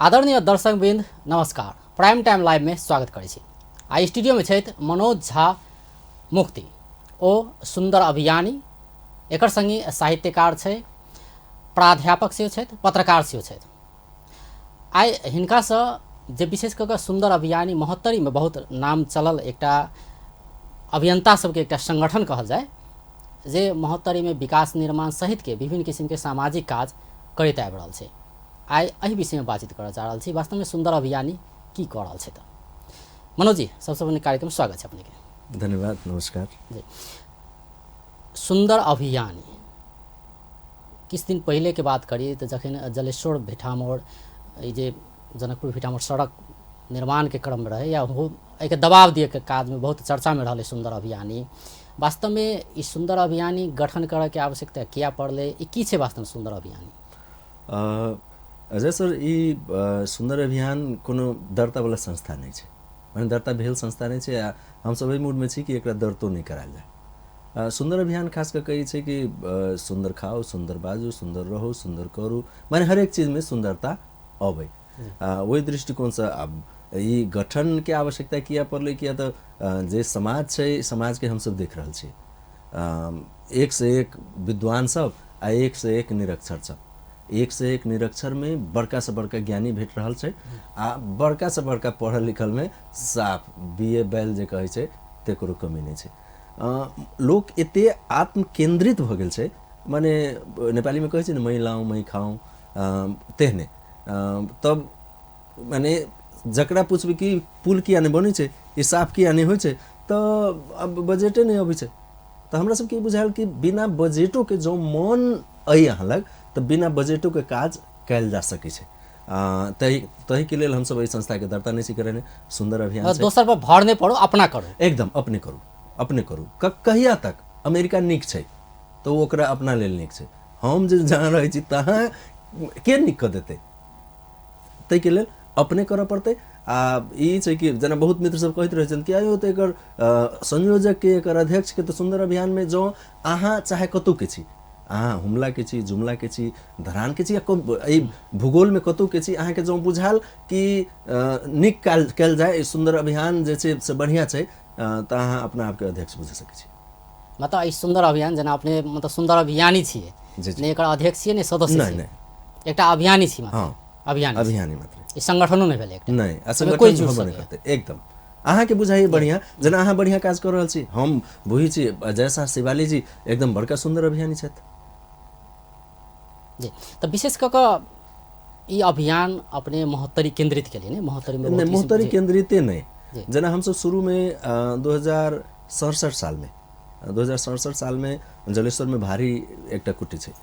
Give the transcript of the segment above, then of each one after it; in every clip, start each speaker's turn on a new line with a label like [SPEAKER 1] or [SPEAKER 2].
[SPEAKER 1] आदरणीय दर्शकवृन्द नमस्कार। Prime time live में स्वागत करै छी। आ स्टूडियो में छथि मनोज झा मुक्ति, ओ सुन्दर अभियानी, एकर संगे साहित्यकार छै, प्राध्यापक सेहो छथि, पत्रकार सेहो छथि। आइ हिनकासँ जे विशेष कऽ कऽ सुन्दर अभियानी महोत्तरीमे बहुत नाम चलल एकटा अभियंता सबके एकटा संगठन कहल जाय, जे महोत्तरीमे विकास निर्माण सहितके विभिन्न किसिमके सामाजिक काज करैत आबि रहल छै। आइ एहि विषयमे बातचीत करऽ जा रहल छी, वास्तवमे सुन्दर अभियानी की कऽ रहल छै। तऽ मनोज जी, सबसँ पहिने कार्यक्रम स्वागत छै अपनेके।
[SPEAKER 2] धन्यवाद, नमस्कार।
[SPEAKER 1] जी, सुन्दर अभियानी किछु दिन पहिलेके बात करी तऽ जखन जलेश्वर भिठामोड़, ई जे जनकपुर भिठामोड़ सड़क निर्माणके क्रममे रहै या एहिके दबाव दिएके काजमे बहुत चर्चामे रहलै सुन्दर अभियानी। वास्तवमे ई सुन्दर अभियानी गठन करऽके आवश्यकता किया पड़लै, ई की छै वास्तवमे सुन्दर अभियानी?
[SPEAKER 2] अजय सर, ई सुन्दर अभियान कोनो दर्तावला संस्था नहि छै, माने दर्ता भेल संस्था नहि छै। आ हमसब एहि मूडमे छी कि एकरा दर्तो नहि करायल जाय। सुन्दर अभियान खास कऽ के ई छै कि सुन्दर खाउ, सुन्दर बाजू, सुन्दर रहू, सुन्दर करू, माने हरेक चीजमे सुन्दरता अबै। ओहि दृष्टिकोणसँ आब ई गठनके आवश्यकता किया पड़लै, किया तऽ जे समाज छै, समाजके हमसब देख रहल छी, एक से एक विद्वान सब आ एक से एक निरक्षर सब। एक से एक निरक्षरमे बड़का से बड़का ज्ञानी भेट रहल छै आ बड़का से बड़का पढ़ल लिखलमे साफ बी ए बैल जे कहै छै तकरो कमी नहि छै। लोक एते आत्मकेन्द्रित भऽ गेल छै, माने नेपालीमे कहै छै ने मै लाऊँ मै खाऊँ, तेहने। तब माने जकरा पुछबै कि पुल किया नहि बनै छै, ई साफ किया नहि होइ छै, तऽ आब बजटे नहि अबै छै। तऽ हमरा सबके ई बुझायल कि बिना बजटोके जँ मन अइ अहाँ लग तऽ बिना बजटोके काज कयल जा सकै छै। ताहिके लेल हमसब एहि संस्थाके दर्ता नहि छी करेने। सुन्दर अभियान छै,
[SPEAKER 1] दोसर पर भर नहि पड़ो, अपना करू,
[SPEAKER 2] एकदम अपने करू, अपने करू। कहिया तक अमेरिका नीक छै तऽ ओ ओकरा अपना लेल नीक छै, हम जे जहाँ रहै छी तहाँ के नीक कऽ देतै? ताहिके लेल अपने करऽ पड़तै। आ ई छै कि जेना बहुत मित्र सब कहैत रहै छथि कि आइयो तऽ एकर संयोजकके, एकर अध्यक्षके तऽ सुन्दर अभियानमे जँ अहाँ चाहे कतहुके छी, अहाँ हुमलाके छी, जुमलाके छी, धरानके छी या एहि भूगोलमे कतहुके छी, अहाँके जँ बुझायल कि नीक कयल जाय, सुन्दर अभियान जे छै से बढ़िआँ छै, तऽ अहाँ अपना आपके अध्यक्ष बुझि सकै छी।
[SPEAKER 1] मतलब ई सुन्दर अभियान जेना अपने मतलब सुन्दर अभियानी छियै, नहि एकर अध्यक्ष छियै, नहि सदस्य
[SPEAKER 2] नहि, नहि,
[SPEAKER 1] एकटा अभियानी छी मात्र।
[SPEAKER 2] हँ,
[SPEAKER 1] अभियानी,
[SPEAKER 2] अभियानी मात्र।
[SPEAKER 1] ई संगठनो नहि भेलै एकटा।
[SPEAKER 2] नहि, आ संगठन होबे नहि करतै। एकदम अहाँके बुझाइए बढ़िआँ, जेना अहाँ बढ़िआँ काज कऽ रहल छी, हम बुझै छी अजय शाह शिवाली जी एकदम बड़का सुन्दर अभियानी छथि।
[SPEAKER 1] जी, तऽ विशेष कऽ कऽ ई अभियान अपने महोत्तरी केन्द्रित केलियै ने? महोत्तरीमे
[SPEAKER 2] नहि, महोत्तरी केन्द्रिते नहि, जेना हमसब शुरूमे 2067 सालमे, 2067 सालमे जलेश्वरमे भारी एकटा कुटी छै,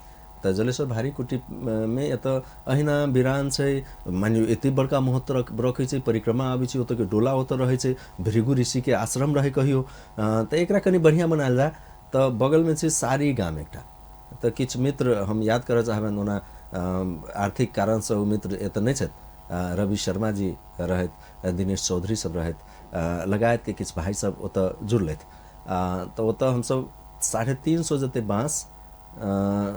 [SPEAKER 2] तऽ जलेश्वर भारी कुटीमे एतऽ अहिना बिरान छै, मानि लियौ एते बड़का महत्व रखै छै, परिक्रमा आबै छै, ओतऽके डोला ओतऽ रहै छै, भृगु ऋषिके आश्रम रहै कहियो, तऽ एकरा कनि बढ़िआँ बनायल जाय। तऽ बगलमे छै सारी गाम एकटा, तऽ किछु मित्र हम याद करऽ चाहबनि, ओना आर्थिक कारणसँ ओ मित्र एतऽ नहि छथि, रवि शर्मा जी रहथि, दिनेश चौधरी सब रहथि, लगायतके किछु भाइ सब ओतऽ जुड़लथि। तऽ ओतऽ हमसब 350 जते बाँस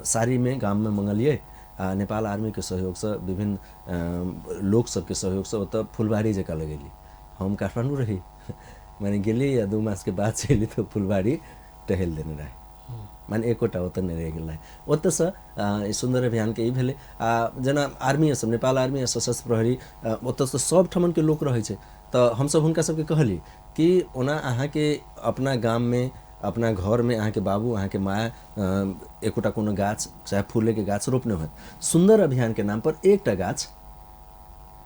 [SPEAKER 2] सारीमे गाममे मङ्गलियै, आ नेपाल आर्मीके सहयोगसँ, विभिन्न लोक सबके सहयोगसँ ओतऽ फुलबाड़ी जकाँ लगेलियै। हम काठमाण्डू रही, माने गेलियै आ 2 मासके बाद चलि तऽ फुलबाड़ी टहलि देने रहै, माने एकोटा ओतऽ नहि रहि गेल रहै। ओतऽसँ सुन्दर अभियानके ई भेलै। आ जेना आर्मी सब, नेपाल आर्मी आ सशस्त्र प्रहरी, ओतऽसँ सब ठमनके लोक रहै छै, तऽ हमसब हुनका सबके कहलियै कि ओना अहाँके अपना गाममे, अपना घरमे अहाँके बाबू, अहाँके माय एकोटा कोनो गाछ, चाहे फूलेके गाछ रोपने होत, सुन्दर अभियानके नाम पर एकटा गाछ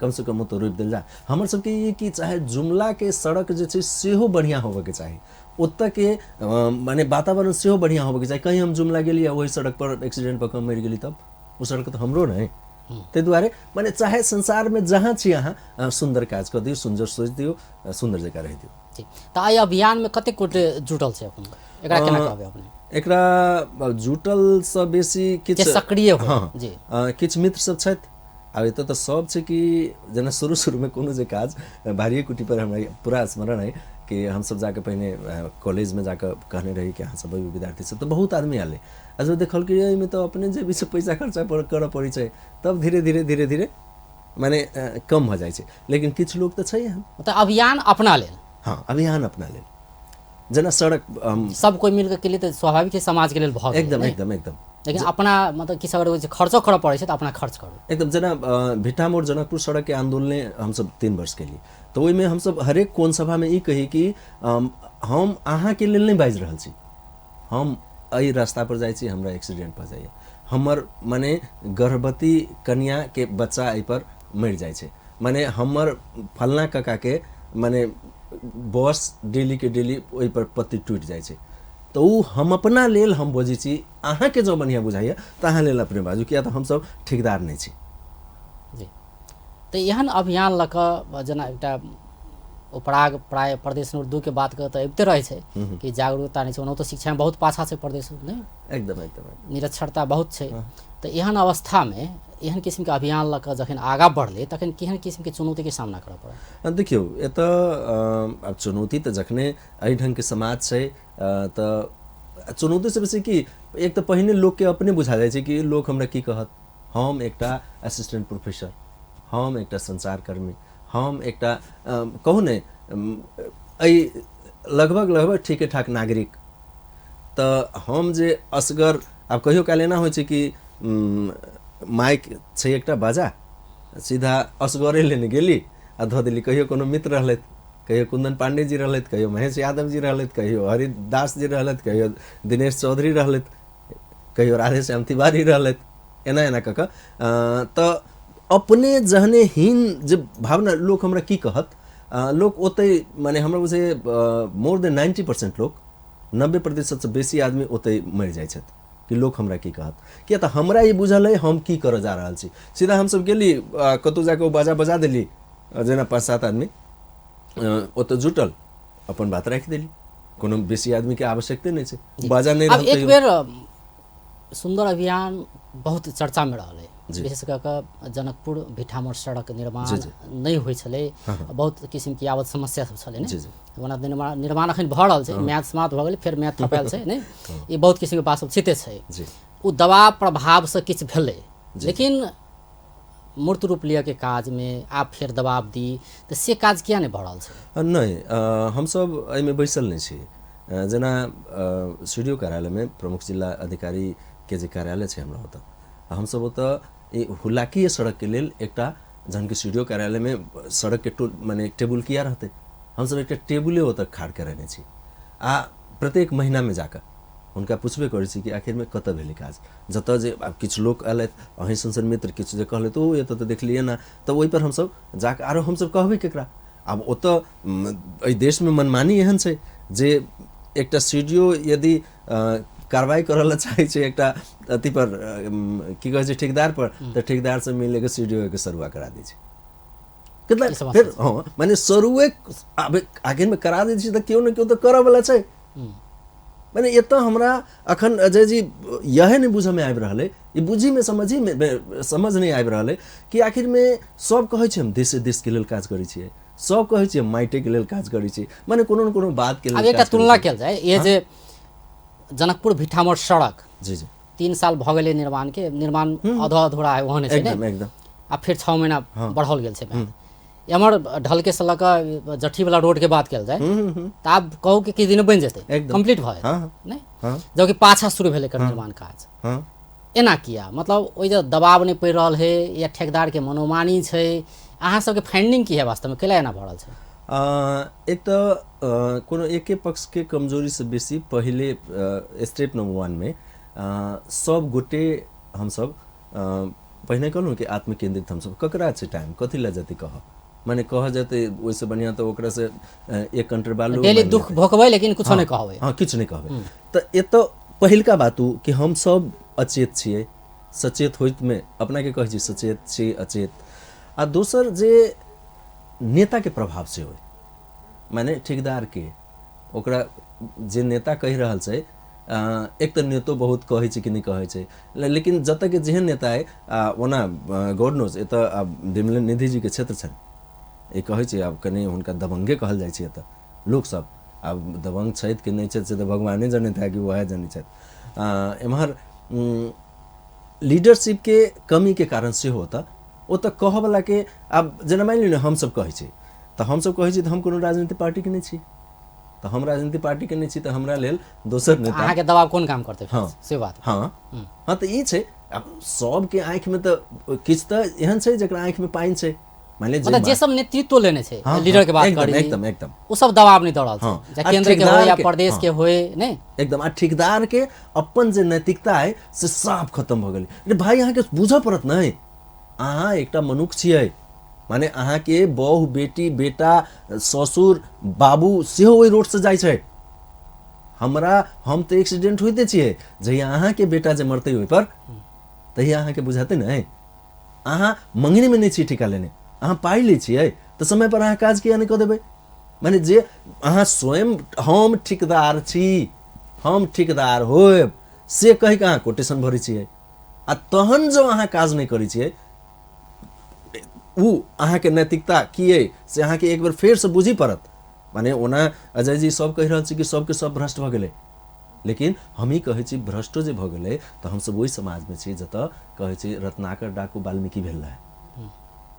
[SPEAKER 2] कमसँ कम ओतऽ रोपि देल जाय। हमर सबके ई कि चाहे जुमलाके सड़क जे छै सेहो बढ़िआँ होबऽके चाही, ओतऽके माने वातावरण सेहो बढ़िआँ होबऽके चाही। कहीं हम जुमला गेली आ ओहि सड़क पर एक्सीडेंट भऽ कऽ मरि गेली तब ओ सड़क तऽ हमरो नहि, ताहि दुआरे माने चाहे संसारमे जहाँ छी अहाँ सुन्दर काज कऽ दियौ, सुन्दर सोचि दियौ, सुन्दर जकाँ रहि दियौ।
[SPEAKER 1] जी, तऽ एहि अभियानमे कतेक गोटे जुटल छै अपन, एकरा केना कहबै अपने?
[SPEAKER 2] एकरा जुटलसँ बेसी किछु
[SPEAKER 1] सक्रिय हो,
[SPEAKER 2] हँ,
[SPEAKER 1] जी।
[SPEAKER 2] किछु मित्र सब छथि। आब एतऽ तऽ सब छै कि जेना शुरू शुरूमे कोनो जे काज भारिए कुटी पर हमरा पूरा स्मरण अइ कि हमसब जाकऽ पहिने कॉलेजमे जाकऽ कहने रही कि अहाँ सब विद्यार्थी सब, तऽ बहुत आदमी आयल। आ जब देखलकै एहिमे तऽ अपने जेबीसँ पैसा खर्चा करऽ पड़ै छै, तब धीरे धीरे धीरे धीरे माने कम भऽ जाइ छै। लेकिन किछु लोक तऽ छै एहन।
[SPEAKER 1] मतलब अभियान अपना लेल।
[SPEAKER 2] हँ, अभियान अपना लेल, जेना सड़क
[SPEAKER 1] सब कोइ मिलके के लिए तऽ स्वाभाविक छै समाजके लेल भऽ गेल।
[SPEAKER 2] एकदम एकदम एकदम।
[SPEAKER 1] लेकिन अपना मतलब किछु अगर खर्चो करऽ पड़ै छै तऽ अपना खर्च करू।
[SPEAKER 2] एकदम। जेना भिट्ठामोड़ जनकपुर सड़कके आंदोलने हमसब 3 वर्ष केलिए, तऽ ओहिमे हमसब हरेक कोन सभामे ई कही कि हम अहाँके लेल नहि बाजि रहल छी, हम एहि रास्तापर जाइ छी, हमरा एक्सीडेंट भऽ जाइए, हमर माने गर्भवती कन्याके बच्चा एहिपर मरि जाइ छै, माने हमर फलना काकाके माने बस डेलीके डेली ओहिपर पत्ती टूटि जाइ छै, तऽ ओ हम अपना लेल हम बजै छी, अहाँके जँ बढ़िआँ बुझाइए तऽ अहाँ लेल अपने बाजू, किया तऽ हमसब ठेकेदार नहि छी।
[SPEAKER 1] जी, तऽ एहन अभियान लऽ कऽ जेना एकटा उपराग प्राय प्रदेश नंबर 2 के बात कऽ तऽ अबिते रहै छै कि जागरूकता नहि छै, ओनाहितो शिक्षामे बहुत पाछा छै प्रदेश, नहि
[SPEAKER 2] एकदम एकदम
[SPEAKER 1] निरक्षरता बहुत छै। तऽ एहन अवस्थामे एहन किसिमके अभियान लऽ कऽ जखन आगाँ बढ़लै तखन केहन किसिमके चुनौतीके सामना करऽ पड़ल?
[SPEAKER 2] देखियौ, एतऽ आब चुनौती तऽ जखने एहि ढङ्गके समाज छै तऽ चुनौतीसँ बेसी कि एक तऽ पहिने लोकके अपने बुझा जाइ छै कि लोक हमरा की कहत, हम एकटा असिस्टेंट प्रोफेसर, हम एकटा संचारकर्मी, हम एकटा कहू ने एहि लगभग लगभग ठीके ठाक नागरिक, तऽ हम जे असगर आब कहियो काल एना होइ छै कि माइक छै एकटा बाजा, सीधा असगरे लेने गेली आ धऽ देली, कहियो कोनो मित्र रहलथि, कहियो कुंदन पांडे जी रहलथि, कहियो महेश यादव जी रहलथि, कहियो हरिदास जी रहलथि, कहियो दिनेश चौधरी रहलथि, कहियो राधेश्याम तिवारी रहलथि, एना एना कऽ कऽ तऽ अपने जहने हीन जे भावना लोक हमरा की कहत, लोक ओतहि माने हमरा बुझे मोर देन 90% लोक, 90% बेसी आदमी ओतहि मरि जाइ छथि कि लोक हमरा की कहत, किया तऽ हमरा ई बुझल अइ हम की करऽ जा रहल छी। सीधा हमसब गेली कतहु जाकऽ ओ बाजा बजा देली, जेना 5-7 आदमी ओतऽ जुटल, अपन बात राखि देली, कोनो बेसी आदमीके आवश्यकते नहि छै, बाजा नहि
[SPEAKER 1] रहल। एक बेर सुन्दर अभियान बहुत चर्चामे रहलै, विशेष कऽ कऽ जनकपुर भिट्ठामोड़ सड़क निर्माण नहि होइ छलै, बहुत किसिमके यावत समस्या सब छलै ने, ओना निर्माण अखन भऽ रहल छै, म्याद समाप्त भऽ गेलै, फेर म्याद थपायल छै ने, ई बहुत किसिमके बात सब छिते छै। ओ दबाव प्रभावसँ किछु भेलै, लेकिन मूर्त रूप लिअके काजमे आब फेर दबाव दी तऽ से काज किया नहि भऽ रहल छै?
[SPEAKER 2] नहि, हमसब एहिमे बैसल नहि छी। जेना सी डी ओ कार्यालयमे प्रमुख जिल्ला अधिकारीके जे कार्यालय छै हमरा ओतऽ, हमसब ओतऽ ई हुलाकीय सड़कके लेल एकटा, जहन कि सी डी ओ कार्यालयमे सड़कके माने टेबुल किया रहतै, हमसब एकटा टेबुले ओतऽ खाड़ करेने छी आ प्रत्येक महीनामे जाकऽ हुनका पुछबे करै छी कि आखिरमे कतऽ भेलै काज। जतऽ जे आब किछु लोक अयलथि अहीं सन सन मित्र किछु जे कहलथि ओ एतऽ तऽ देखलियै ने, तऽ ओहिपर हमसब जाकऽ आरो हमसब कहबै केकरा। आब ओतऽ एहि देशमे मनमानी एहन छै जे एकटा सी डी ओ यदि कार्रवाई करऽ लए चाहै छै एकटा अथीपर की कहै छै ठेकेदारपर, तऽ ठेकेदारसँ मिलके सी डी ओ के सरुआ करा दै छै। कितना फेर हँ माने सरुए आब आखिरमे करा दै छै तऽ केओ ने केओ तऽ करऽवला छै। माने एतऽ हमरा अखन अजय जी इएह नहि बुझऽमे आबि रहल अइ, ई बुझीमे समझीमे समझ नहि आबि रहल अइ कि आखिरमे सब कहै छै हम देशे देशके लेल काज करै छियै, सब कहै छियै माटिके लेल काज करै छियै, माने कोनो ने कोनो बातके लेल।
[SPEAKER 1] आब एकटा तुलना कयल जाय, ये जे जनकपुर भिट्ठामोड़ सड़क
[SPEAKER 2] जी जी
[SPEAKER 1] 3 साल भऽ गेलै निर्माणके, निर्माण अधो अधूरा है ओहने छै
[SPEAKER 2] एकदम एकदम,
[SPEAKER 1] आ फेर 6 महीना बढ़ाओल गेल छै। एम्हर ढलके से लऽ कऽ जट्ठीवला रोडके बात कयल जाय तऽ आब कहू कि किछु दिन बनि जेतै, कम्प्लीट भऽ जेतै नहि, जबकि पाछा शुरू भेलै एकर निर्माण काज। एना किया? मतलब ओहि जे दबाव नहि पड़ि रहल है या ठेकेदारके मनोमानी छै? अहाँ सबके फाइंडिंग की है वास्तवमे, कैला एना भऽ रहल छै?
[SPEAKER 2] एक तऽ कोनो एके पक्षके कमजोरीसँ बेसी पहिले स्टेप नंबर 1 मे सब गोटे हमसब पहिने कहलहुँ कि आत्मकेन्द्रित हमसब, ककरा छै टाइम कथी लए जेतै कहऽ, माने कहऽ जेतै ओहिसँ बढ़िआँ तऽ ओकरासँ एक कंटर बालू
[SPEAKER 1] डेली दुख भोगबै लेकिन किछो नहि कहबै।
[SPEAKER 2] हँ, किछु नहि कहबै। तऽ एतऽ पहिलका बात ओ कि हमसब अचेत छियै, सचेत होइतमे अपनाके कहै छी सचेत छी अचेत। आ दोसर जे नेताके प्रभाव से होइ, माने ठेकेदारके, ओकरा जे नेता कहि रहल छै, एक तऽ नेतो बहुत कहै छै कि नहि कहै छै, लेकिन जतऽके जेहन नेता अइ, ओना गॉड नोज एतऽ आब विमलेन निधि जीके क्षेत्र छनि, ई कहै छै आब कनि हुनका दबंगे कहल जाइ छै एतऽ लोकसब, आब दबंग छथि कि नहि छथि से तऽ भगवाने जनैत है कि वएह जनैत छथि। एम्हर लीडरशिपके कमीके कारण सेहो ओतऽ ओ तऽ कहऽवलाके आब जेना मानि लियौ ने हमसब कहै छी तऽ हमसब कहै छी तऽ हम कोनो राजनीतिक पार्टीके नहि छी, तऽ हम राजनीतिक पार्टीके नहि छी तऽ हमरा लेल दोसर नेता
[SPEAKER 1] अहाँके दबाव कोन काम करतै?
[SPEAKER 2] हँ
[SPEAKER 1] से बात।
[SPEAKER 2] हँ हँ, तऽ ई छै। आब सबके आँखिमे तऽ किछु तऽ एहन छै जकरा आँखिमे पानि छै, मानि लिअ
[SPEAKER 1] मतलब जे सब नेतृत्व लेने छै, लीडर के बात
[SPEAKER 2] एकदम
[SPEAKER 1] करी,
[SPEAKER 2] एकदम एकदम
[SPEAKER 1] ओ सब दबाव नहि दऽ रहल छै,
[SPEAKER 2] हँ।
[SPEAKER 1] चाहे
[SPEAKER 2] आ
[SPEAKER 1] केंद्र के होय या
[SPEAKER 2] ठेकेदार के-
[SPEAKER 1] प्रदेश
[SPEAKER 2] हँ।
[SPEAKER 1] के होय, नहि
[SPEAKER 2] एकदम। आ ठेकेदार के अपन जे नैतिकता अइ से साफ खतम भऽ गेलै। अरे भाई, अहाँके बुझऽ पड़त नहि, अहाँ एकटा मनुख छियै, माने अहाँके बहु बेटी बेटा ससुर बाबू सेहो ओहि रोडसँ जाइ छै। हम तऽ एक्सीडेंट होइते छियै, जहिया अहाँके बेटा जे मरतै ओहिपर तहिया अहाँके बुझातै नहि। अहाँ मङ्गनीमे नहि छी ठिका लेने, अहाँ पाइ लै छियै तऽ समय पर अहाँ काज किया नहि कऽ देबै? माने जे अहाँ स्वयं हम ठेकेदार छी, हम ठेकेदार होएब से कहि कऽ अहाँ कोटेशन भरै छियै, आ तहन जँ अहाँ काज नहि करै छियै, ओ अहाँके नैतिकता की अइ से अहाँके एक बेर फेरसँ बुझी पड़त। माने ओना अजय जी सब कहि रहल छी कि सबके सब भ्रष्ट भऽ गेलै, लेकिन हम ई कहै छी भ्रष्टो जे भऽ गेलै तऽ हमसब ओहि समाजमे छी जतऽ कहै छी रत्नाकर डाकू वाल्मीकि भेल रहै।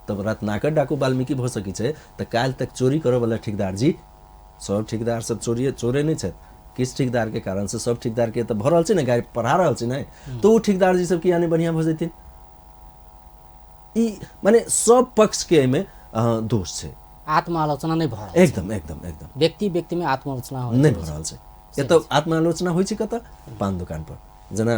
[SPEAKER 2] तब रत्नाकर डाकू वाल्मीकि भऽ सकै छै तऽ काल्हि तक चोरी करऽवला ठेकेदार जी, सब ठेकेदार सब चोरे नहि छथि, किछु ठेकेदारके कारणसँ सब ठेकेदारके तऽ भऽ रहल छै ने, गाड़ी पढ़ा रहल छै ने, तऽ ओ ठेकेदार जी सब किया नहि बढ़िआँ भऽ जेथिन? ई माने सब पक्षके एहिमे दोष छै।
[SPEAKER 1] आत्मालोचना नहि भऽ रहल छै।
[SPEAKER 2] एकदम एकदम एकदम।
[SPEAKER 1] व्यक्ति व्यक्तिमे आत्मालोचना
[SPEAKER 2] नहि भऽ रहल छै। एतऽ आत्मालोचना होइ छै कतऽ? पान दुकान पर। जेना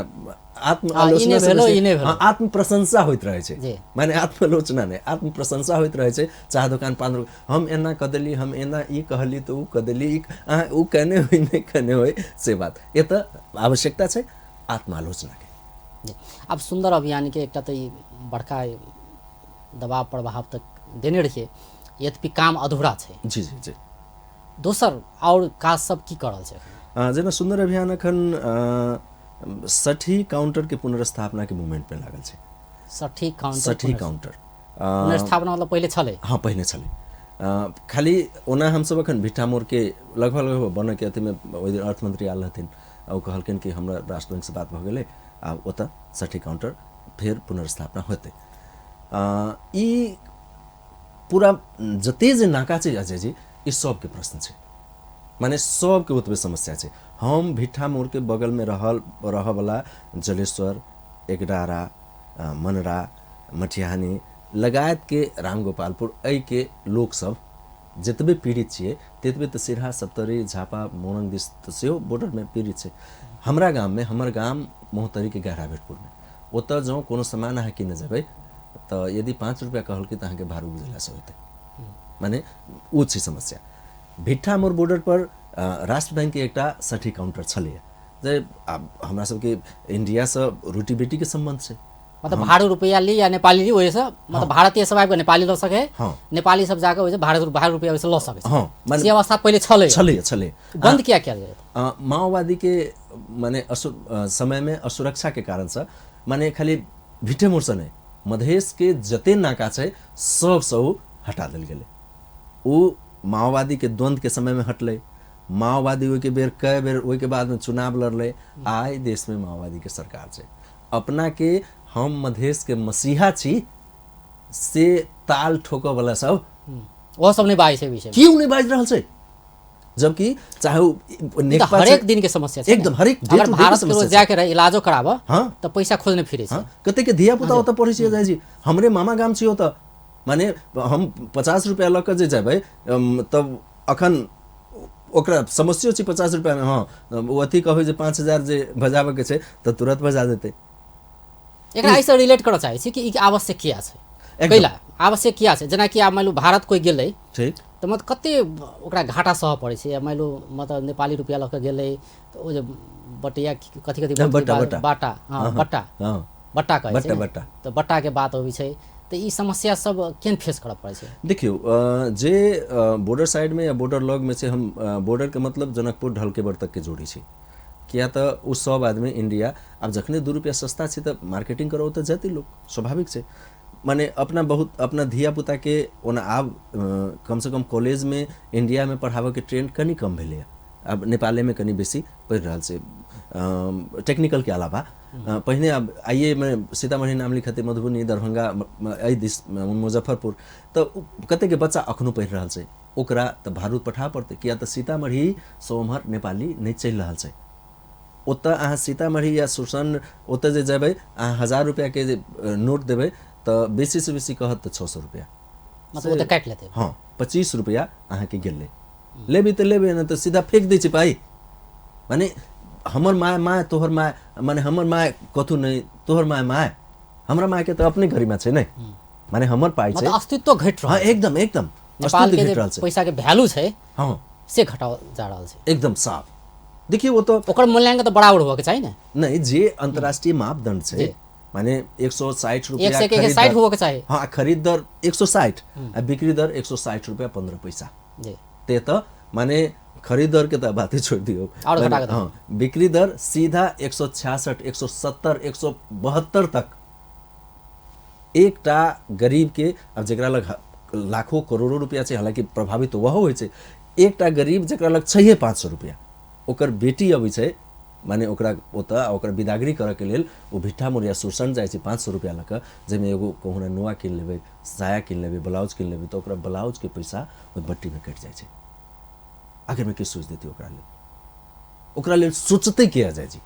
[SPEAKER 2] आत्मआलोचना
[SPEAKER 1] भेलो, ई नहि भेलो।
[SPEAKER 2] हँ, आत्मप्रशंसा होइत रहै छै, माने आत्मलोचना नहि, आत्मप्रशंसा होइत रहै छै। चाह दोकान पान दोकान हम एना कऽ देली, हम एना ई कहली तऽ ओ कऽ देली, अहाँ ओ केने होइ नहि केने होइ, से बात। एतऽ आवश्यकता छै आत्मालोचनाके।
[SPEAKER 1] आब सुन्दर अभियानके एकटा तऽ ई बड़का दबाव प्रभाव तक देने रहियै, यद्यपि काम अधूरा छै।
[SPEAKER 2] जी जी जी।
[SPEAKER 1] दोसर आओर काज सब की कर रहल छै?
[SPEAKER 2] जेना सुन्दर अभियान एखन 60 काउंटर के पुनर्स्थापना के मूवमेंट में लागल छै।
[SPEAKER 1] 60 काउंटर?
[SPEAKER 2] 60 काउंटर
[SPEAKER 1] पुनर्स्थापना मतलब पहिले छलै?
[SPEAKER 2] हाँ, पहिने छलै। खाली ओना हमसब एखन भिट्ठा मोड़ के लगभग लगभग बनऽ के अथीमे ओहि दिन अर्थमंत्री आयल रहथिन, ओ कहलखिन कि हमरा राष्ट्र बैंक से बात भऽ गेलै, आब ओतऽ 60 काउंटर फेर पुनर्स्थापना होतै। ई पूरा जते जे नाका छै अजय जी, ई सबके प्रश्न छै, माने सबके ओतबे समस्या छै। हम भिट्ठा मोड़के बगलमे रहऽवला जलेश्वर, एकडारा, मनरा, मटिहानी लगायतके रामगोपालपुर एहिके लोकसब जतबे पीड़ित छियै ततबे तऽ सिरहा, सप्तरी, झापा, मोरंग दिस तऽ सेहो बॉर्डरमे पीड़ित छै। हमरा गाममे, हमर गाम महोत्तरीके गहरा भेटपुरमे, ओतऽ जँ कोनो सामान अहाँ किनऽ जेबै तऽ यदि 5 रुपैआ कहलकै तऽ अहाँके भारू बुझेलासँ होतै, माने ओ छै समस्या। भिट्ठा मोड़ बॉर्डर पर राष्ट्र बैंकके एकटा 60 काउंटर छलैए, जे आब हमरा सबके इंडियासँ रोटी बेटीके सम्बन्ध छै।
[SPEAKER 1] मतलब भारू रुपैआ ली या नेपाली ली, ओहिसँ मतलब भारतीय सब आबिकऽ नेपाली लऽ सकै, नेपाली सब जाकऽ ओहिसँ भारू रुपैआ ओहिसँ लऽ सकै।
[SPEAKER 2] हँ, माने
[SPEAKER 1] से अवस्था पहिले छलै।
[SPEAKER 2] छलै, छलै।
[SPEAKER 1] बन्द किया कयल गेलै?
[SPEAKER 2] माओवादीके माने समयमे असुरक्षाके कारणसँ, माने खाली भिट्ठे मोड़सँ नहि, मधेशके जते नाका छै सबसँ ओ हटा देल गेलै। ओ माओवादीके द्वन्द्वके समयमे हटलै, माओवादी ओहिके बेर कए बेर ओहिके बादमे चुनाव लड़लै। आइ देशमे माओवादीके सरकार छै। अपनाके हम मधेशके मसीहा छी से ताल ठोकऽवला सब
[SPEAKER 1] ओहो सब नहि बाजै छै विषयमे।
[SPEAKER 2] क्यों नहि बाजि रहल छै? जबकि चाहे ओ नेकपा
[SPEAKER 1] हरेक दिन के समस्या छै,
[SPEAKER 2] एकदम हरेक
[SPEAKER 1] अगर
[SPEAKER 2] day to day के
[SPEAKER 1] भारत के
[SPEAKER 2] समस्या छै।
[SPEAKER 1] जाके रहे इलाजो कराबऽ
[SPEAKER 2] हाँ।
[SPEAKER 1] तऽ पैसा खोजने फिरै छै।
[SPEAKER 2] हाँ, कतेक धिया पुता ओतऽ पढ़ै छै अजय जी, हमरे मामा गाम छी ओतऽ, माने हम 50 रुपैआ लऽ कऽ जे जेबै तब अखन ओकरा समस्यो छै 50 रुपैआमे। हाँ, ओ अथी कहबै जे 5000 जे बजाबऽके छै तऽ तुरन्त बजा देतै।
[SPEAKER 1] एकरा एहिसँ रिलेट करऽ चाहै छी कि ई आवश्यक किया छै,
[SPEAKER 2] एकदम।
[SPEAKER 1] कैला आवश्यक किया छै? जेनाकि आब मानि लू भारत कोइ गेलै
[SPEAKER 2] ठीक,
[SPEAKER 1] तऽ मतलब कते ओकरा घाटा सहऽ पड़ै छै। या मानि लू मतलब नेपाली रुपैआ लऽ कऽ गेलै तऽ ओ जे बटैया कथी कथी
[SPEAKER 2] हँ,
[SPEAKER 1] बोलतै,
[SPEAKER 2] बट्टा, बट्टा।
[SPEAKER 1] बाटा, हाँ,
[SPEAKER 2] हाँ,
[SPEAKER 1] बट्टा।
[SPEAKER 2] हाँ।
[SPEAKER 1] बट्टा कहै छै
[SPEAKER 2] बट्टा,
[SPEAKER 1] ने?
[SPEAKER 2] बट्टा।
[SPEAKER 1] तऽ बट्टाके बात अबै छै, तऽ ई समस्या सब केहन फेस करऽ पड़ै छै?
[SPEAKER 2] देखियौ, जे बॉर्डर साइडमे या बॉर्डर लगमे छै, हम बॉर्डरके मतलब जनकपुर ढलकेबर तकके जोड़ी छै, किया तऽ ओ सब आदमी इंडिया आब जखने 2 रुपैआ सस्ता छै तऽ मार्केटिंग करऽ ओतऽ जेतै लोक, स्वाभाविक छै। माने अपना बहुत अपना धियापुताके ओना आब कमसँ कम कॉलेजमे इंडियामे पढ़ाबऽके ट्रेंड कनि कम भेलैए, आब नेपालेमे कनि बेसी पढ़ि रहल छै, टेक्निकलके अलावा। पहिने आब आइए मे सीतामढ़ी नाम लिखते, मधुबनी, दरभंगा, एहि दिस मुजफ्फरपुर, तऽ कतेकके बच्चा अखनो पढ़ि रहल छै, ओकरा तऽ भारत पठाबऽ पड़तै, किया तऽ सीतामढ़ीसँ ओम्हर नेपाली नहि चलि रहल छै। ओतऽ अहाँ सीतामढ़ी या सुरसन ओतऽ जे जेबै, अहाँ 1000 रुपैआके जे नोट देबै तऽ बेसीसँ बेसी कहत तऽ 600 रुपैआ,
[SPEAKER 1] मतलब ओतऽ काटि लेतै।
[SPEAKER 2] हँ, 25 रुपैआ अहाँके गेलै, लेबै तऽ लेबै, नहि तऽ सीधा फेक दै छै पाइ। माने हमर माय माय तोहर माय, माने हमर माय कथू नहि, तोहर माय माय, हमरा मायके तऽ अपने गरिमा छै ने, माने हमर पाइ छै,
[SPEAKER 1] मतलब अस्तित्व घटि रहल
[SPEAKER 2] हँ, एकदम एकदम
[SPEAKER 1] नेपाल
[SPEAKER 2] अस्तित्व
[SPEAKER 1] के
[SPEAKER 2] घटि रहल छै,
[SPEAKER 1] पैसा के वैल्यू छै,
[SPEAKER 2] हँ,
[SPEAKER 1] से घटाओल जा रहल छै,
[SPEAKER 2] एकदम साफ। देखियौ ओ तऽ
[SPEAKER 1] ओकर मूल्यांकन तऽ बराबर होबऽ के चाही ने।
[SPEAKER 2] नहि, जे अंतर्राष्ट्रीय मापदंड छै, माने 160 रुपया
[SPEAKER 1] 160 होबऽ के चाही।
[SPEAKER 2] हँ, खरीद दर 160 आ बिक्री दर 160 रुपया 15 पैसा। ते तऽ माने खरीद दर के तऽ बाते छोड़ि दियौ, हँ, बिक्री दर सीधा 166, 170, 172 तक। एकटा गरीब के, आब जकरा लग लाखों करोड़ों रुपया छै, हालांकि प्रभावित ओहो होइ छै, एकटा गरीब जकरा लग छैहे 500 रुपया, ओकर बेटी अबै छै, माने ओकरा ओतऽ ओकर बिदागरी करऽके लेल ओ भिट्ठा मोड़ या सुरसन जाइ छै 500 रुपया लऽ कऽ, जाहिमे एगो कहुना नुआ कीन लेबै, साया कीन लेबै, ब्लाउज कीन लेबै, तऽ ओकरा ब्लाउजके पैसा ओहि बट्टीमे कटि जाइ छै। आखिरमे के सोचि देतै ओकरा लेल? ओकरा लेल सोचतै के अजय जी?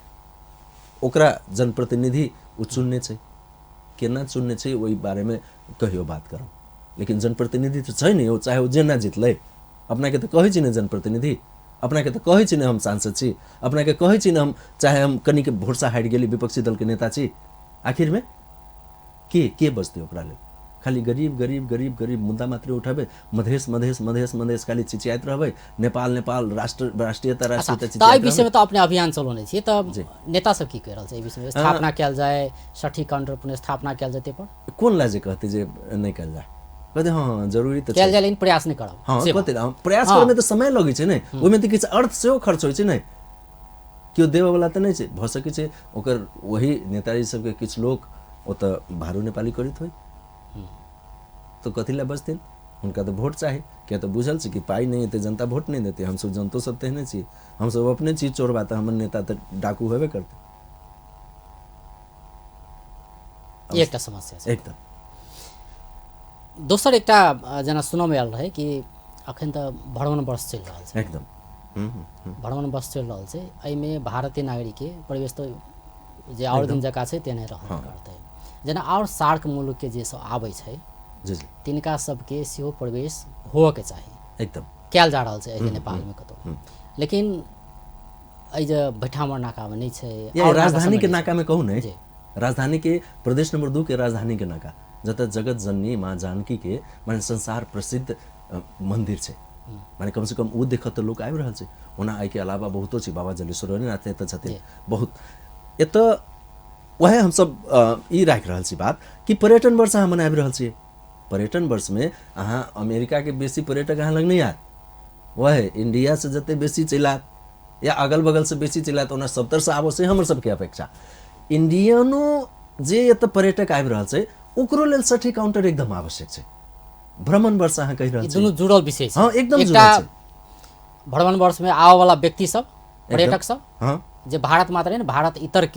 [SPEAKER 2] ओकरा जनप्रतिनिधि ओ चुनने छै, केना चुनने छै ओहि बारेमे कहियो बात करब, लेकिन जनप्रतिनिधि तऽ छै ने, ओ चाहे ओ जेना जितलै, अपनाके तऽ कहै छै ने जनप्रतिनिधि, अपनाके तऽ कहै छी ने हम सांसद छी, अपनाके कहै छी ने हम, चाहे हम कनिक भोटसँ हारि गेली विपक्षी दलके नेता छी, आखिरमे के बचतै ओकरा लेल? खाली गरीब गरीब गरीब गरीब मुद्दा मात्रे उठेबै, मधेश मधेश मधेश मधेश खाली चिचियाइत रहबै, नेपाल नेपाल, राष्ट्र राष्ट्रीयता राष्ट्रीयता।
[SPEAKER 1] तऽ एहि विषयमे तऽ अपने अभियान चलौने छियै, तऽ नेता सब की कहि रहल छै एहि विषयमे? स्थापना कयल जाय, सठीक काउंटर पुनर्स्थापना कयल जाय, पर
[SPEAKER 2] कोन ला जे कहतै जे नहि कयल जाय? कहते हँ जरूरी तऽ
[SPEAKER 1] कयल जाय, लेकिन प्रयास नहि करब।
[SPEAKER 2] हँ, कहते प्रयास करैमे तऽ समय लगै छै ने, ओहिमे तऽ किछु अर्थ सेहो खर्च होइ छै ने, केओ देबऽवला तऽ नहि छै। भऽ सकै छै ओकर वही नेताजी सबके किछु लोक ओतऽ भारू नेपाली करैत होइ, तऽ कथी लए बजथिन? हुनका तऽ वोट चाही, किया तऽ बुझल छै कि पाइ नहि एतै जनता वोट नहि देतै। हमसब जनतो सब तेहने छी, हमसब अपने छी चोरबा, तऽ हमर नेता तऽ डाकू हेबे करतै।
[SPEAKER 1] एकटा समस्या छै
[SPEAKER 2] एकदम।
[SPEAKER 1] दोसर एकटा जेना सुनऽमे आयल रहै कि अखन तऽ भ्रमण वर्ष चलि रहल छै,
[SPEAKER 2] एकदम
[SPEAKER 1] भ्रमण वर्ष चलि रहल छै, एहिमे भारतीय नागरिकके प्रवेश तऽ जे आओर दिन जकाँ छै तेने रहल करतै, जेना आओर सार्क मुल्कके जे सब आबै छै तिनका सबके सेहो प्रवेश होअके चाही,
[SPEAKER 2] एकदम
[SPEAKER 1] कयल जा रहल छै एहि नेपालमे कतौ, लेकिन एहि जे भैठामर नाकामे नहि छै।
[SPEAKER 2] राजधानी के नाकामे कहू ने, राजधानी के प्रदेश नंबर 2 के राजधानी के नाका, जतऽ जगत जननी माँ जानकी के माने संसार प्रसिद्ध मंदिर छै, माने कम से कम ओ देखत तऽ लोक आबि रहल छै। ओना एहिके अलावा बहुतो छै, बाबा जलेश्वरनाथ एतऽ छथिन, बहुत एतऽ। वएह हमसब ई राखि रहल छी बात कि पर्यटन वर्ष अहाँ मनाबि रहल छियै, पर्यटन वर्षमे अहाँ अमेरिकाके बेसी पर्यटक अहाँ लग नहि आयत, वएह इंडियासँ जते बेसी चलि आयत या अगल बगलसँ बेसी चलि आयत, ओना सब तरसँ आबो से हमर सबके अपेक्षा। इंडियनो जे एतऽ पर्यटक आबि रहल छै ओकरो लेल सठी काउंटर एकदम आवश्यक छै। भ्रमण वर्ष अहाँ कहि रहल छी,
[SPEAKER 1] दुनू जुड़ल विषय छै।
[SPEAKER 2] हँ, एकदम जुड़ल छै।
[SPEAKER 1] भ्रमण वर्षमे आबऽ वाला व्यक्ति सब, पर्यटक सब,
[SPEAKER 2] हँ,
[SPEAKER 1] जे भारत मात्र नहि, भारत इतर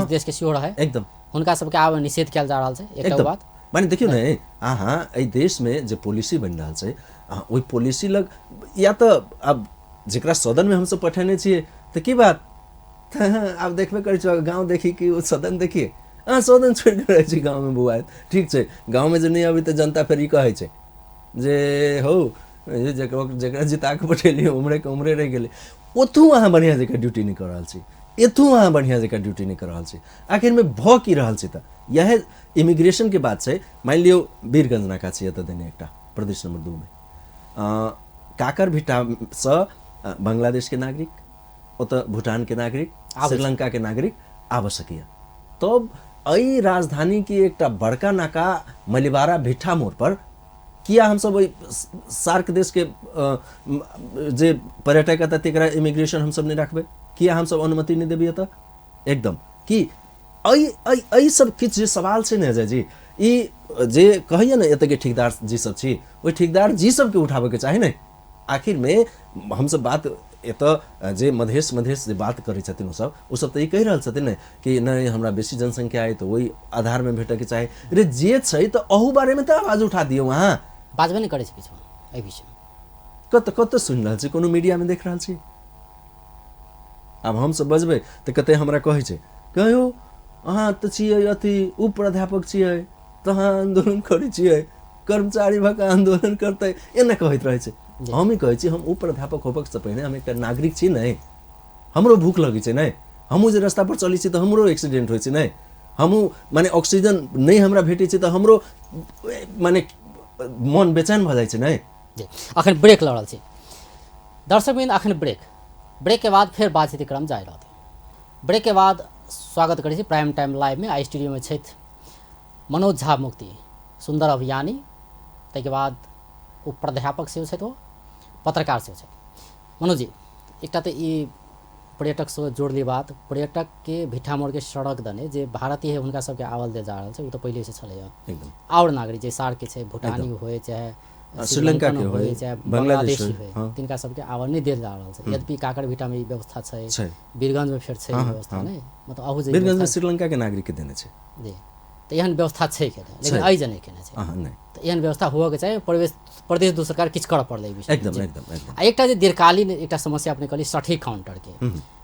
[SPEAKER 1] देश के सेहो रहै,
[SPEAKER 2] एकदम
[SPEAKER 1] हुनका सबके आब निषेध कयल जा रहल छै। एकटा बात
[SPEAKER 2] माने देखियौ ने, अहाँ एहि देशमे जे पॉलिसी बनि रहल छै, अहाँ ओहि पॉलिसी लग या तऽ आब जकरा सदनमे हमसब पठेने छियै तऽ की बात आब देखबे करै छी, गाँव देखी कि ओ सदन देखिए, अहाँ सदन छोड़ि कऽ रहै छी गाँवमे बौआइत। ठीक छै, गाँवमे जे नहि अबै तऽ जनता फेर ई कहै छै जे हौ जकरा जिता कऽ पठेलियै उम्हरेके उम्हरे रहि गेलै। ओतहु अहाँ बढ़िआँ जकाँ ड्यूटी नहि कऽ रहल छी, एतहु अहाँ बढ़िआँ जकाँ ड्यूटी नहि कऽ रहल छी, आखिरमे भऽ की रहल छै? तऽ इएह इमिग्रेशनके बात छै। मानि लियौ वीरगंज नाका छै एतऽ देने एकटा प्रदेश नंबर 2 मे, काकरभिट्टासँ बांग्लादेशके नागरिक, ओतऽ भूटानके नागरिक, श्रीलंकाके नागरिक आबि सकैए। तब एहि राजधानीके एकटा बड़का नाका मलिबारा भिट्ठा मोड़ पर किया हमसब ओहि सार्क देशके जे पर्यटक एतऽ तकरा इमिग्रेशन हमसब नहि राखबै? किया हमसब अनुमति नहि देबै एतऽ? एकदम कि एहि सब किछु जे सवाल छै ने अजय जी, ई जे कहैया ने एतऽके ठेकेदार जी सब छी, ओहि ठेकेदार जी सबके उठाबैके चाही ने। आखिरमे हमसब बात एतऽ जे मधेश मधेश जे बात करै छथिन ओसब तऽ ई कहि रहल छथिन ने कि नहि हमरा बेसी जनसंख्या अइ तऽ ओहि आधारमे भेटयके चाही। रे जे छै तऽ अहू बारेमे तऽ आवाज उठा दियौ। अहाँ
[SPEAKER 1] बाजबे नहि करै छै किछु एहि विषयमे।
[SPEAKER 2] कतऽ कतऽ सुनि रहल छी? कोनो मीडियामे देख रहल छी? आब हमसब बजबै तऽ कते हमरा कहै छै, कहियो अहाँ तऽ छियै अथी उप प्राध्यापक छियै तऽ अहाँ आन्दोलन करै छियै, कर्मचारी भऽ कऽ आन्दोलन करतै, एना कहैत रहै छै। हम ही कहै छी, हम उप प्राध्यापक होबकसँ पहिने हम एकटा नागरिक छी नहि, हमरो भूख लगै छै नहि, हमहूँ जे रास्ता पर चलै छी तऽ हमरो एक्सीडेंट होइ छै नहि, हमहूँ माने ऑक्सीजन नहि हमरा भेटै छै तऽ हमरो माने मन बेचैन भऽ जाइ छै नहि।
[SPEAKER 1] जी अखन ब्रेक लऽ रहल छी दर्शकवृन्द, अखन ब्रेक के बाद फेर बातचीत क्रम जारी रहतै। ब्रेक के बाद स्वागत करै छी प्राइम टाइम लाइव में। आई स्टूडियो में छथि मनोज झा मुक्ति, सुंदर अभियानी, ताहिके बाद उप प्राध्यापक सेहो छथि, ओ पत्रकार सेहो छथि। मनोज जी, एकटा तऽ ई पर्यटकसँ जोड़ली बात, पर्यटकके भिट्ठामोड़के सड़क दने जे भारतीय है हुनका सबके आवल देल जा रहल छै, ओ तऽ पहिलेसँ छलैए।
[SPEAKER 2] एकदम।
[SPEAKER 1] आओर नागरिक जे सारके छै, भूटानी होय चाहे
[SPEAKER 2] श्रीलंका के
[SPEAKER 1] होय
[SPEAKER 2] होय,
[SPEAKER 1] चाहे
[SPEAKER 2] बांग्लादेश
[SPEAKER 1] बांग्लादेशी
[SPEAKER 2] होय,
[SPEAKER 1] होय,
[SPEAKER 2] हाँ।
[SPEAKER 1] तिनका सबके आवल नहि देल जा रहल छै। यद्यपि काकड़भिट्टामे ई व्यवस्था छै,
[SPEAKER 2] छै।
[SPEAKER 1] वीरगंजमे फेर छै ई व्यवस्था, नहि मतलब अहू जे
[SPEAKER 2] वीरगंजमे श्रीलंका के नागरिक के देने छै।
[SPEAKER 1] जी, तऽ एहन व्यवस्था छै केने, लेकिन एहि जे नहि केने छै।
[SPEAKER 2] अहाँ नहि,
[SPEAKER 1] तऽ एहन व्यवस्था हुअके चाही। प्रदेश दू सरकार किछु करऽ पड़लै एहि विषयमे।
[SPEAKER 2] एकदम एकदम एकदम।
[SPEAKER 1] आ एकटा जे दीर्घकालीन एकटा समस्या अपने कहली सठीक काउंटरके,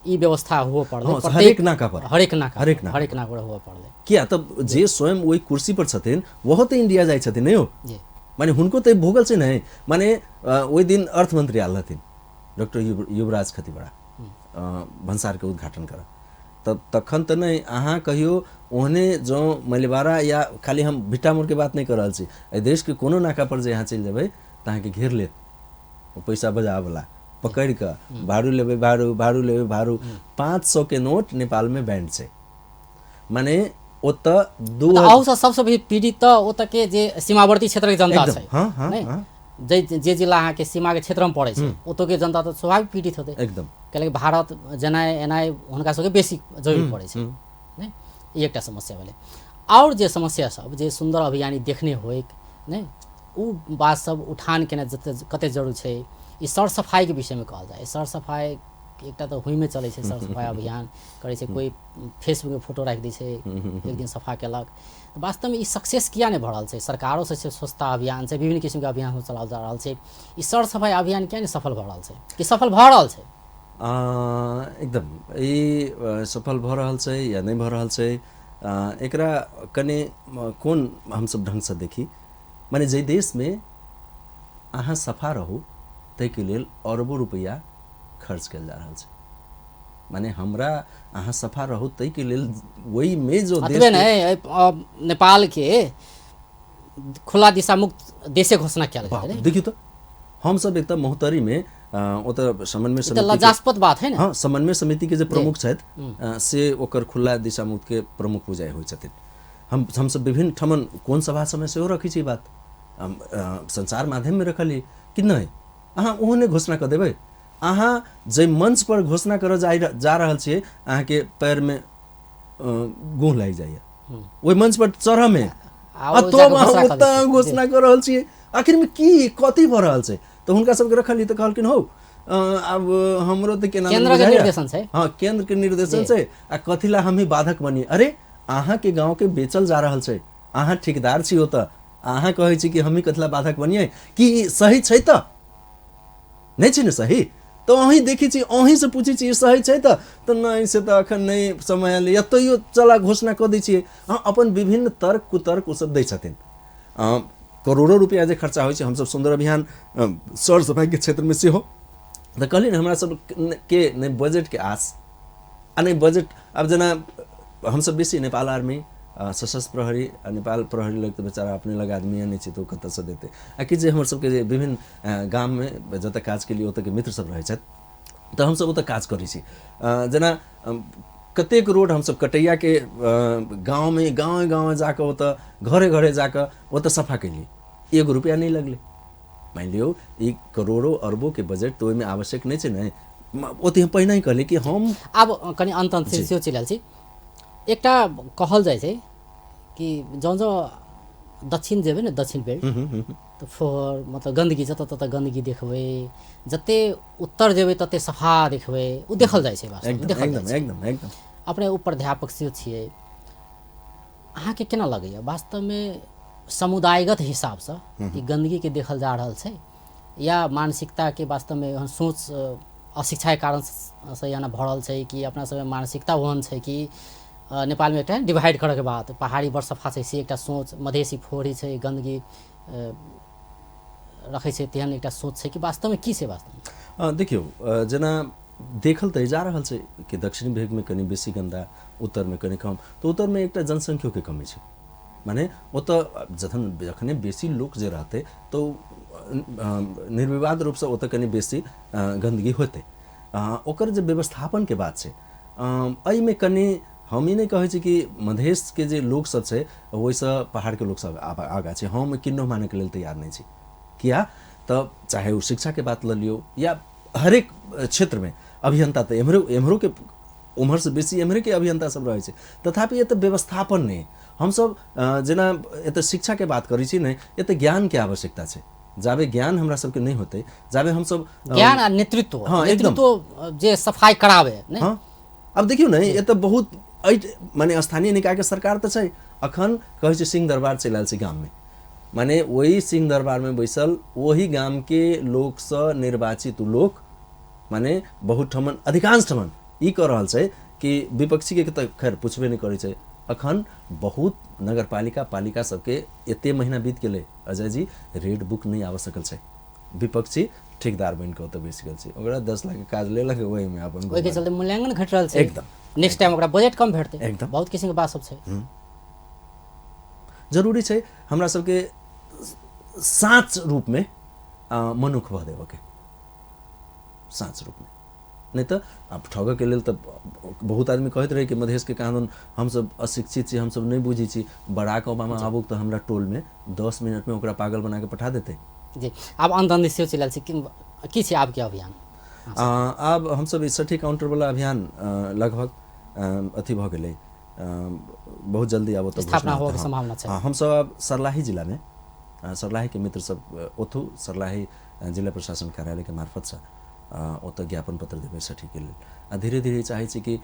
[SPEAKER 1] ई व्यवस्था हुअ पड़लै
[SPEAKER 2] हँ, हरेक नाका पर।
[SPEAKER 1] हरेक नाका
[SPEAKER 2] हरेक नाका।
[SPEAKER 1] हरेक नाका पर हुअ पड़लै।
[SPEAKER 2] किया तऽ जे स्वयं ओहि कुर्सी पर छथिन ओहो तऽ इंडिया जाइ छथिन नहि हो,
[SPEAKER 1] जी
[SPEAKER 2] माने हुनको तऽ भूगल छै नहि। माने ओहि दिन अर्थमंत्री आयल रहथिन डॉक्टर युवराज खतिवड़ा भन्सारके उद्घाटन करऽ, तब तखन तऽ नहि अहाँ कहियो ओहने जँ मलिबारा या खाली हम भिट्ठामोड़के बात नहि कऽ रहल छी, एहि देशके कोनो नाका पर जे अहाँ चलि जेबै तऽ अहाँके घेर लेत ओ पैसा बजाबऽवला, पकड़ि कऽ भाड़ू लेबै भाड़ू, भाड़ू लेबै भाड़ू। 500 के नोट नेपालमे बैंड छै, माने ओतऽ दू
[SPEAKER 1] अहूसँ सबसँ बेसी पीड़ित तऽ ओतऽ के जे सीमावर्ती क्षेत्रके जनता
[SPEAKER 2] एकदम,
[SPEAKER 1] छै।
[SPEAKER 2] हाँ, हाँ,
[SPEAKER 1] नहि?
[SPEAKER 2] हाँ।
[SPEAKER 1] जे जे जिला अहाँके सीमाके क्षेत्रमे पड़ै छै ओतऽके जनता तऽ स्वाभाविक पीड़ित होतै।
[SPEAKER 2] एकदम।
[SPEAKER 1] कैलाकि भारत जेनाइ एनाइ हुनका सबके बेसी जरूरी पड़ै छै नहि। ई एकटा समस्या भेलै। आओर जे समस्या सब जे सुन्दर अभियानी देखने होइक नहि, ओ बात सब उठान केनाइ जते कते जरूरी छै। ई सर सफाइके विषयमे कहल जाय, सर सफाइ एकटा तऽ हुइमे चलै छै, सर सफाइ अभियान करै छै, कोइ फेसबुकमे फोटो राखि दै छै, एक दिन सफा केलक। वास्तवमे ई सक्सेस किया नहि भऽ रहल छै? सरकारोसँ छै स्वच्छता अभियान छै, विभिन्न किसिमके अभियान सब चलाओल जा रहल छै, ई सर सफाइ अभियान किया नहि सफल भऽ रहल छै? कि सफल भऽ रहल छै?
[SPEAKER 2] एकदम ई सफल भऽ रहल छै या नहि भऽ रहल छै, एकरा कने कोन हमसब ढङ्गसँ देखी। माने जाहि देशमे अहाँ सफा रहू ताहिके लेल अरबों रुपैआ खर्च कयल जा रहल छै, माने हमरा अहाँ सफा रहू ताहिके लेल ओहिमे जो देश
[SPEAKER 1] अतबे नहि, नेपालके खुला दिशा मुक्त देशे घोषणा कयल गेलै।
[SPEAKER 2] देखियौ तऽ हमसब एक तऽ महोत्तरीमे ओतऽ समन्वय समिति,
[SPEAKER 1] लज्जास्पद बात है ने।
[SPEAKER 2] हाँ, समन्वय समिति के जे प्रमुख छथि से ओकर खुला दिशा मुक्त के प्रमुख बुझाइ होइ छथिन। हमसब विभिन्न ठमन कोन सभा समय सेहो रखै छी बात, हम संचार माध्यममे रखलियै कि नहि अहाँ ओहो नहि घोषणा कऽ देबै। अहाँ जाहि मंच पर घोषणा करऽ जा रहल छियै अहाँके पैरमे गुह लागि जाइए ओहि मंच पर चढ़ऽमे,
[SPEAKER 1] आ
[SPEAKER 2] तो अहाँ ओतऽ घोषणा कऽ रहल छियै, आखिरमे की कथी भऽ रहल छै? तऽ हुनका सबके रखलियै तऽ कहलखिन हौ आब हमरो तऽ केना
[SPEAKER 1] केन्द्रके निर्देशन छै।
[SPEAKER 2] हाँ, केन्द्रके निर्देशन छै आ कथी ला हमही बाधक बनी। अरे अहाँके गाँवके बेचल जा रहल छै, अहाँ ठेकेदार छी ओतऽ, अहाँ कहै छी कि हमही कथी ला बाधक बनियै, की सही छै? तऽ नहि छै ने सही। तऽ अहीं देखै छी, अहीँसँ पूछै छी सही छै तऽ नहि से तऽ एखन नहि समय आयल, तैयो चला घोषणा कऽ दै छियै। अहाँ अपन विभिन्न तर्क कुतर्क ओसब दै छथिन। करोड़ों रुपैआ जे खर्चा होइ छै, हमसब सुन्दर अभियान सर सफाइके क्षेत्रमे सेहो तऽ कहलियै ने, हमरा सबके नहि बजटके आस आ नहि बजट। आब जेना हमसब बेसी नेपाल आर्मी, सशस्त्र प्रहरी आ नेपाल प्रहरी लग तऽ बेचारा अपने लग आदमी नहि छै तऽ ओ कतऽसँ देतै। आ कि जे हमर सबके जे विभिन्न गाममे जतऽ काज केलियै ओतऽके मित्र सब रहै छथि तऽ हमसब ओतऽ काज करै छी। जेना कतेक रोड हमसब कटैयाके गाँवमे गाँवे गाँवे जाकऽ ओतऽ घरे घरे जाकऽ ओतऽ सफा केलियै, 1 रुपैआ नहि लगलै। मानि लियौ ई करोड़ों अरबोंके बजट तऽ ओहिमे आवश्यक नहि छै ने। ओते हम पहिने ही कहलियै कि हम
[SPEAKER 1] आब कनि अन्त अन्त सेहो चलि आयल छी। एकटा कहल जाइ छै कि जँ जँ दक्षिण जेबै ने, दक्षिण बेल्ट तऽ फोहर मतलब गन्दगी जतऽ ततऽ गन्दगी देखबै, जते उत्तर जेबै तते सफा देखबै, ओ देखल जाइ छै वास्तवमे, देखल जाइ छै।
[SPEAKER 2] एकदम एकदम।
[SPEAKER 1] अपने ओ प्राध्यापक सेहो छियै, अहाँके केना लगैए वास्तवमे समुदायगत हिसाबसँ ई गन्दगीके देखल जा रहल छै या मानसिकताके वास्तवमे एहन सोच अशिक्षाके कारणसँ एना भऽ रहल छै कि अपना सबमे मानसिकता ओहन छै कि नेपालमे एकटा डिवाइड करऽके बात, पहाड़ी बड़ सफा छै से एकटा सोच, मधेसी फोहरी छै गन्दगी रखै छै तेहन एकटा सोच छै कि वास्तवमे की छै वास्तवमे?
[SPEAKER 2] देखियौ, जेना देखल तऽ जा रहल छै कि दक्षिणी भागमे कनि बेसी गन्दा, उत्तरमे कनि कम, तऽ उत्तरमे एकटा जनसंख्योके कमी छै, माने ओतऽ जखने बेसी लोक जे रहतै तऽ निर्विवाद रूपसँ ओतऽ कनि बेसी गन्दगी होतै। ओकर जे व्यवस्थापनके बात छै एहिमे कनि हम ई नहि कहै छी कि मधेशके जे लोकसब छै ओहिसँ पहाड़के लोकसब आगाँ छै, हम किन्नो मानैके लेल तैयार नहि छी। किया तऽ चाहे ओ शिक्षाके बात लऽ लियौ या हरेक क्षेत्रमे अभियंता तऽ एम्हरोके उम्हरसँ बेसी एम्हरेके अभियंता सब रहै छै, तथापि एतऽ व्यवस्थापन नहि। हमसब जेना एतऽ शिक्षाके बात करै छी ने, एतऽ ज्ञानके आवश्यकता छै। जाबे ज्ञान हमरा सबके नहि होतै, जाबे हमसब
[SPEAKER 1] ज्ञान आ नेतृत्व,
[SPEAKER 2] हाँ,
[SPEAKER 1] नेतृत्व जे सफाइ कराबै ने।
[SPEAKER 2] हाँ, अब देखियौ ने एतऽ बहुत माने स्थानीय निकायके सरकार तऽ छै, अखन कहै छै सिंह दरबार चलि आयल छै गाममे, माने ओहि सिंह दरबारमे बैसल ओहि गामके लोकसँ निर्वाचित लोक माने बहुत ठमन अधिकांश ठमन ई कऽ रहल छै कि विपक्षीके तऽ खैर पुछबे नहि करै छै। अखन बहुत नगरपालिका पालिका सबके एते महीना बीत गेलै अजय जी, रेड बुक नहि आबि सकल छै, विपक्षी ठेकेदार बनि कऽ ओतऽ बैसि गेल छै, ओकरा 10 लाख के काज लेलक ओहिमे अपन
[SPEAKER 1] ओहिके चलते मूल्यांकन घटि रहल छै
[SPEAKER 2] एकदम।
[SPEAKER 1] नेक्स्ट टाइम ओकरा बजट कम भेटतै,
[SPEAKER 2] एकदम,
[SPEAKER 1] बहुत किसिमके बात सब छै।
[SPEAKER 2] जरूरी छै हमरा सबके साँच रूपमे मनुख भऽ देबऽके, साँच रूपमे, नहि तऽ आब ठगऽके लेल तऽ बहुत आदमी कहैत रहै कि मधेशके कानून हमसब अशिक्षित छी, हमसब नहि बुझै छी, बराक ओबामा आबू तऽ हमरा टोलमे 10 मिनटमे ओकरा पागल बनाके पठा देतै।
[SPEAKER 1] जी, आब अन्त अन्त सेहो चलि आयल छै, की छै आबके अभियान?
[SPEAKER 2] आब हमसब ई 60 काउंटरवला अभियान लगभग अथी भऽ गेलै, बहुत जल्दी आब ओतऽ
[SPEAKER 1] स्थापना होबऽके सम्भावना छै।
[SPEAKER 2] हमसब आब सर्लाही जिलामे सर्लाहीके मित्र सब ओतहु सर्लाही जिला प्रशासन कार्यालयके मार्फतसँ ओतऽ ज्ञापन पत्र देबै सठीके लेल। आ धीरे धीरे चाहै छी कि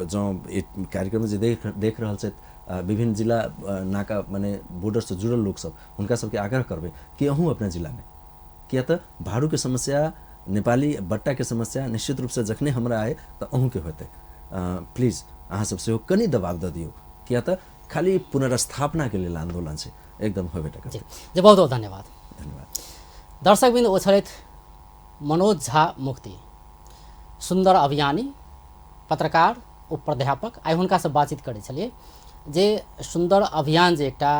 [SPEAKER 2] जँ ई कार्यक्रम जे देख रहल छथि विभिन्न जिला नाका माने बॉर्डरसँ जुड़ल लोकसब, हुनका सबके आग्रह करबै कि अहूँ अपना जिलामे, किया तऽ भाड़ूके समस्या, नेपाली बट्टाके समस्या निश्चित रूपसँ जखने हमरा आए तऽ अहूँके होतै। प्लीज अहाँ सब सेहो कनि दबाव दऽ दियौ, किया तऽ खाली पुनर्स्थापनाके लेल आन्दोलन छै, एकदम होबे करतै।
[SPEAKER 1] जी, बहुत बहुत धन्यवाद।
[SPEAKER 2] धन्यवाद।
[SPEAKER 1] दर्शकबिंद ओ छलथि मनोज झा मुक्ति, सुन्दर अभियानी, पत्रकार, उप प्राध्यापक। आइ हुनकासँ बातचीत करै छलियै जे सुन्दर अभियान जे एकटा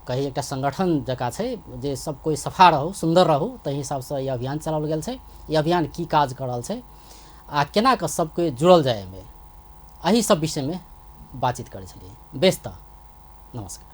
[SPEAKER 1] कही एकटा संगठन जकाँ छै जे सब कोइ सफा रहू, सुन्दर रहू, ताहि हिसाबसँ ई अभियान चलाओल गेल छै। ई अभियान की काज कऽ रहल छै आ केना कऽ सब कोइ जुड़ल जाय एहिमे, एहि सब विषयमे बातचीत करै छलियै। बेस तऽ नमस्कार।